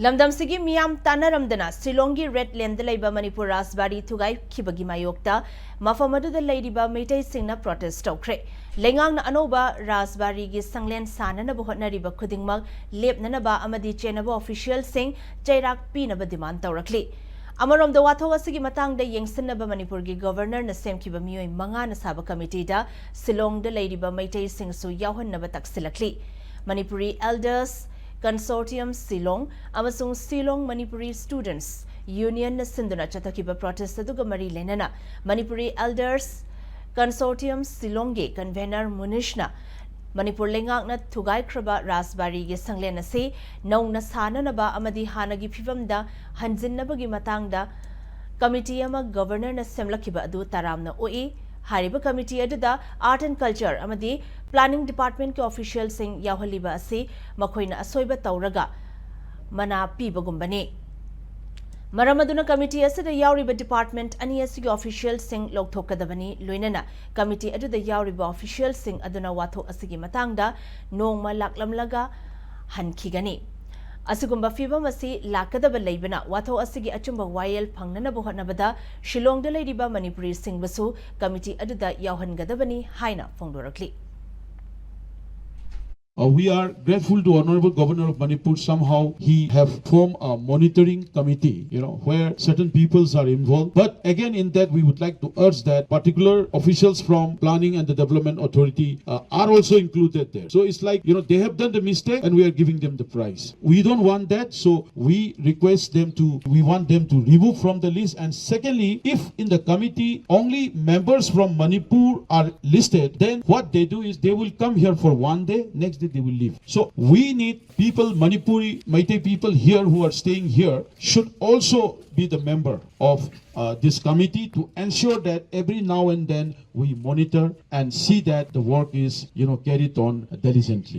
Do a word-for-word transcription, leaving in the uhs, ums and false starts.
ꯂꯝꯗꯝꯁꯤꯒꯤ ꯃꯤꯌꯥꯝ ꯇꯥꯟꯅꯔꯝꯗꯅ ꯁꯤꯂꯣꯡꯒꯤ ꯔꯦꯗ ꯂꯦꯟꯗ ꯂꯩꯕ ꯃꯅꯤꯄꯨꯔ ꯔꯥꯖꯕꯥꯔꯤ ꯊꯨꯒꯥꯏꯈꯤꯕꯒꯤ ꯃꯥꯌꯣꯛꯇ ꯃꯐꯝ ꯑꯗꯨꯗ ꯂꯩꯔꯤꯕ ꯃꯩꯇꯩꯁꯤꯡꯅ ꯄ꯭ꯔꯣꯇꯦꯁ ꯇꯧꯈ꯭ꯔꯦ꯫ ꯂꯩꯉꯥꯛꯅ ꯑꯅꯧꯕ ꯔꯥꯖꯕꯥꯔꯤꯒꯤ ꯁꯪꯂꯦꯟ ꯁꯥꯅꯅꯕ ꯍꯣꯠꯅꯔꯤꯕ ꯈꯨꯗꯤꯡꯃꯛ ꯂꯦꯞꯅꯅꯕ ꯑꯃꯗꯤ ꯆꯦꯟꯅꯕ ꯑꯣꯐꯤꯁꯤꯌꯦꯜꯁꯤꯡ ꯆꯩꯔꯥꯛ ꯄꯤꯅꯕ ꯗꯤꯃꯥꯟ ꯇꯧꯔꯛꯂꯤ꯫ ꯑꯃꯔꯣꯝꯗ, ꯋꯥꯊꯣꯛ ꯑꯁꯤꯒꯤ ꯃꯇꯥꯡꯗ ꯌꯦꯡꯁꯤꯟꯅꯕ ꯃꯅꯤꯄꯨꯔꯒꯤ ꯒꯕꯔꯅꯔꯅ ꯁꯦꯝꯈꯤꯕ ꯃꯤꯑꯣꯏ ꯃꯉꯥꯅ ꯁꯥꯕ ꯀꯃꯤꯇꯤꯗ ꯁꯤꯂꯣꯡꯗ ꯂꯩꯔꯤꯕ ꯃꯩꯇꯩꯁꯤꯡꯁꯨ ꯌꯥꯎꯍꯟꯅꯕ ꯇꯛꯁꯤꯜꯂꯛꯂꯤ꯫ ꯃꯅꯤꯄꯨꯔꯤ ꯑꯦꯜꯗꯔꯁ ꯀꯟꯁꯣꯔꯇꯤꯌꯝ ꯁꯤꯂꯣꯡ ꯑꯃꯁꯨꯡ ꯁꯤꯂꯣꯡ ꯃꯅꯤꯄꯨꯔꯤ ꯁ꯭ꯇꯨꯗꯦꯟꯠꯁ ꯌꯨꯅꯤꯌꯟꯅ ꯁꯤꯟꯗꯨꯅ ꯆꯠꯊꯈꯤꯕ ꯄ꯭ꯔꯣꯇꯦꯁ ꯑꯗꯨꯒ ꯃꯔꯤ ꯂꯩꯅꯅ ꯃꯅꯤꯄꯨꯔꯤ ꯑꯦꯜꯗꯔꯁ ꯀꯟꯁꯣꯔꯇꯤꯌꯝ ꯁꯤꯂꯣꯡꯒꯤ ꯀꯟꯚꯦꯅꯔ ꯃꯨꯅꯤꯁꯅ ꯃꯅꯤꯄꯨꯔ ꯂꯩꯉꯥꯛꯅ ꯊꯨꯒꯥꯏꯈ꯭ꯔꯕ ꯔꯥꯖꯕꯥꯔꯤꯒꯤ ꯁꯪꯂꯦꯟ ꯑꯁꯤ ꯅꯧꯅ ꯁꯥꯅꯅꯕ ꯑꯃꯗꯤ ꯍꯥꯟꯅꯒꯤ ꯐꯤꯕꯝꯗ ꯍꯟꯖꯤꯟꯅꯕꯒꯤ ꯃꯇꯥꯡꯗ ꯀꯃꯤꯇꯤ ꯑꯃ ꯒꯕꯔꯅꯔꯅ ꯁꯦꯝꯂꯛꯈꯤꯕ ꯑꯗꯨ ꯇꯔꯥꯝꯅ ꯑꯣꯛꯏ꯫ ꯍꯥꯏꯔꯤꯕ ꯀꯃꯤꯇꯤ ꯑꯗꯨꯗ ꯑꯥꯔꯠ ꯑꯦꯟ ꯀꯜꯆꯔ ꯑꯃꯗꯤ ꯄ꯭ꯂꯥꯅꯤꯡ ꯗꯤꯄꯥꯔꯠꯃꯦꯟꯠꯀꯤ ꯑꯣꯐꯤꯁꯤꯌꯦꯜꯁꯤꯡ ꯌꯥꯎꯍꯜꯂꯤꯕ ꯑꯁꯤ ꯃꯈꯣꯏꯅ ꯑꯁꯣꯏꯕ ꯇꯧꯔꯒ ꯃꯅꯥ ꯄꯤꯕꯒꯨꯝꯕꯅꯤ꯫ ꯃꯔꯝ ꯑꯗꯨꯅ ꯀꯃꯤꯇꯤ ꯑꯁꯤꯗ ꯌꯥꯎꯔꯤꯕ ꯗꯤꯄꯥꯔꯠꯃꯦꯟꯠ ꯑꯅꯤ ꯑꯁꯤꯒꯤ ꯑꯣꯐꯤꯁꯤꯌꯦꯜꯁꯤꯡ ꯂꯧꯊꯣꯛꯀꯗꯕꯅꯤ꯫ ꯂꯣꯏꯅꯅ ꯀꯃꯤꯇꯤ ꯑꯗꯨꯗ ꯌꯥꯎꯔꯤꯕ ꯑꯣꯐꯤꯁꯤꯌꯦꯜꯁꯤꯡ ꯑꯗꯨꯅ ꯋꯥꯊꯣꯛ ꯑꯁꯤꯒꯤ ꯃꯇꯥꯡꯗ ꯅꯣꯡꯃ ꯂꯥꯛꯂꯝꯂꯒ ꯍꯟꯈꯤꯒꯅꯤ꯫ ꯑꯁꯤꯒꯨꯝꯕ ꯐꯤꯕꯝ ꯑꯁꯤ ꯂꯥꯛꯀꯗꯕ ꯂꯩꯕꯅ ꯋꯥꯊꯣꯛ ꯑꯁꯤꯒꯤ ꯑꯆꯨꯝꯕ ꯋꯥꯌꯦꯜ ꯐꯪꯅꯅꯕ ꯍꯣꯠꯅꯕꯗ ꯁꯤꯂꯣꯡꯗ ꯂꯩꯔꯤꯕ ꯃꯅꯤꯄꯨꯔꯤꯁꯤꯡꯕꯨꯁꯨ ꯀꯃꯤꯇꯤ ꯑꯗꯨꯗ ꯌꯥꯎꯍꯟꯒꯗꯕꯅꯤ ꯍꯥꯏꯅ ꯐꯣꯡꯗꯣꯔꯛꯂꯤ꯫ Uh, we are grateful to Honorable Governor of Manipur. Somehow he have formed a monitoring committee, you know, where certain peoples are involved. But again, in that, we would like to urge that particular officials from Planning and the Development Authority uh, are also included there. So it's like, you know, they have done the mistake and we are giving them the prize. We don't want that. So we request them to, we want them to remove from the list. And secondly, if in the committee only members from Manipur are listed, then what they do is they will come here for one day, next day they will leave. So we need people, Manipuri, Meitei people here who are staying here should also be the member of uh, this committee to ensure that every now and then we monitor and see that the work is, you know, carried on diligently.